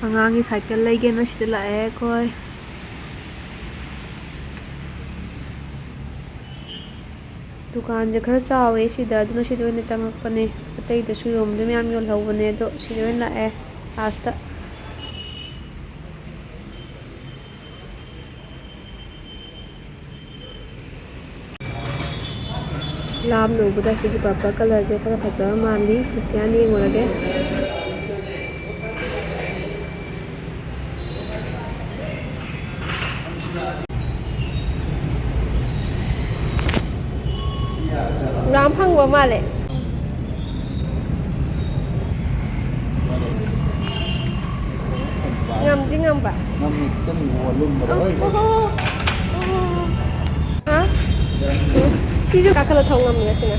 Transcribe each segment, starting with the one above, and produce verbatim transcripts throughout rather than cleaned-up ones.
ꯑꯉꯥꯡꯒꯤ ꯁꯥꯏꯀꯜ ꯂꯩꯒꯦꯅ ꯁꯤꯗ ꯂꯥꯛꯑꯦ ꯑꯩꯈꯣꯏ꯫ ꯗꯨꯀꯥꯟꯁꯦ ꯈꯔ ꯆꯥꯎꯋꯦ ꯁꯤꯗ, ꯑꯗꯨꯅ ꯁꯤꯗ ꯑꯣꯏꯅ ꯆꯪꯉꯛꯄꯅꯦ꯫ ꯑꯇꯩꯗꯁꯨ ꯌꯣꯟꯕꯗꯤ ꯃꯌꯥꯝ ꯌꯣꯜꯍꯧꯕꯅꯦ, ꯑꯗꯣ ꯁꯤꯗ ꯑꯣꯏꯅ ꯂꯥꯛꯑꯦ ꯂꯥꯁꯇ꯫ ꯂꯥꯞꯅ ꯎꯕꯗ ꯑꯁꯤꯒꯤ purple colourꯁꯦ ꯈꯔ ꯐꯖꯕ ꯃꯥꯜꯂꯤ꯫ ꯃꯁꯤ ꯍꯥꯟꯅ ꯌꯦꯡꯉꯨꯔꯒꯦ꯫ ꯌꯥꯝ ꯐꯪꯕ ꯃꯥꯜꯂꯦ꯫ ꯉꯝꯗꯤ ꯉꯝꯕ꯫ ꯉꯝꯃꯤ, ꯈꯤꯇꯪ ꯋꯥꯠꯂꯨꯝꯕꯗ꯫ ꯍꯣꯏ, ꯍꯣꯏ꯫ ꯑꯣ, ꯑꯣ꯫ ꯍꯥ? ꯁꯤꯁꯨ ꯀꯥꯈꯠꯂ ꯊꯧ ꯉꯝꯃꯤ ꯑꯁꯤꯅ꯫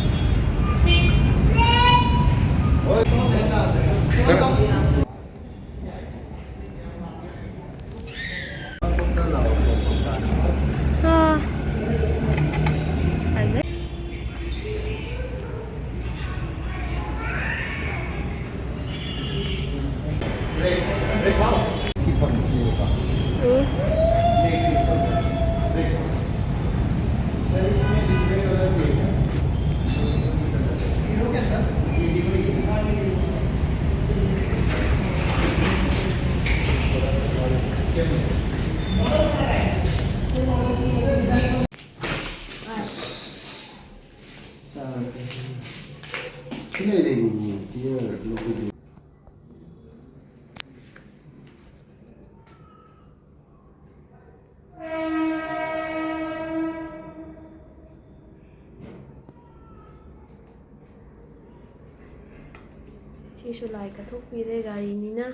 ꯑꯥ꯫ ꯐꯖꯩ꯫ ꯎꯝ꯫ ꯁꯤꯁꯨ ꯂꯥꯏ ꯀꯠꯊꯣꯛꯄꯤꯔꯦ ꯒꯥꯔꯤꯅꯤꯅ꯫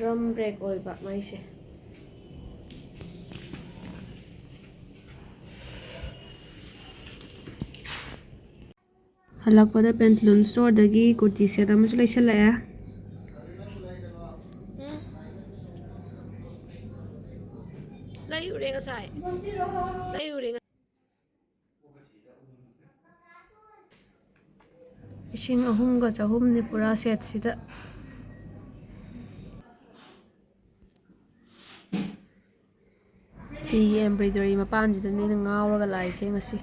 ꯗ꯭ꯔꯝ ꯕ꯭ꯔꯦꯛ ꯑꯣꯏꯕ ꯃꯩꯁꯦ꯫ ꯍꯜꯂꯛꯄꯗ ꯄꯦꯟꯊꯂꯨꯟ ꯁ꯭ꯇꯣꯔꯗꯒꯤ ꯀꯨꯔꯇꯤ ꯁꯦꯠ ꯑꯃꯁꯨ ꯂꯩꯁꯜꯂꯛꯑꯦ꯫ ꯎꯝ꯫ ꯂꯩꯔꯨꯔꯦ ꯉꯁꯥꯏ꯫ ꯂꯩꯔꯨꯔꯦ ꯉ- ꯂꯤꯁꯤꯡ ꯑꯍꯨꯝꯒ ꯆꯍꯨꯝꯅꯤ ꯄꯨꯔꯥ ꯁꯦꯠꯁꯤꯗ꯫ ꯐꯤꯒꯤ ꯑꯦꯝꯕ꯭ꯔꯣꯏꯗꯔꯤ ꯃꯄꯥꯟꯁꯤꯗꯅꯦ ꯑꯩꯅ ꯉꯥꯎꯔꯒ ꯂꯥꯛꯏꯁꯦ ꯉꯁꯤ꯫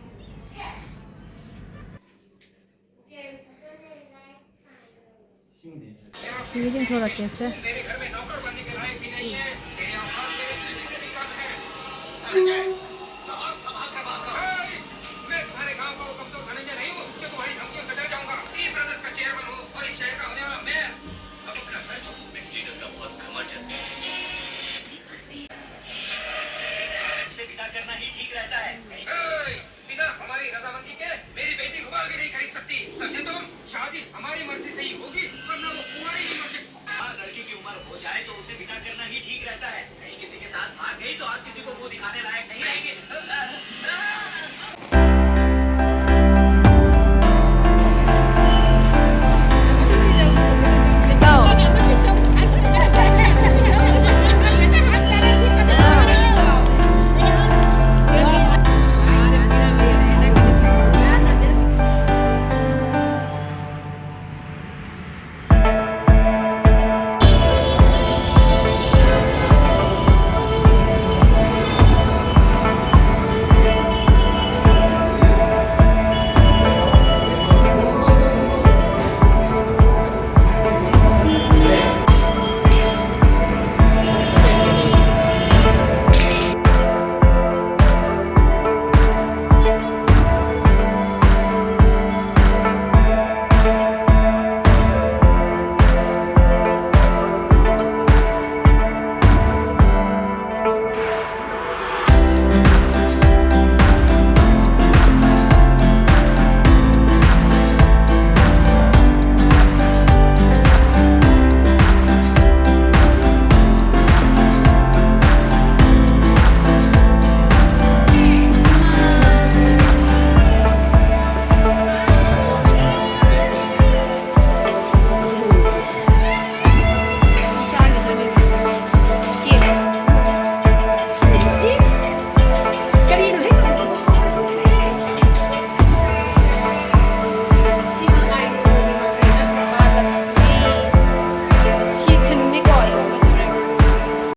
ꯐꯤꯒ ꯆꯤꯡꯊꯣꯔꯛꯀꯦꯁꯦ꯫ से विदा करना ही ठीक रहता है। ए, बिना हमारी रजामंदी के मेरी बेटी रुमाल भी नहीं खरीद सकती, समझे तुम? शादी हमारी मर्जी से ही होगी, वरना वो कुंवारी ही मर जाए। हर लड़की की उम्र हो जाए तो उसे विदा करना ही ठीक रहता है। कहीं किसी के साथ भाग गई तो आप किसी को मुंह दिखाने लायक नहीं रहेगी।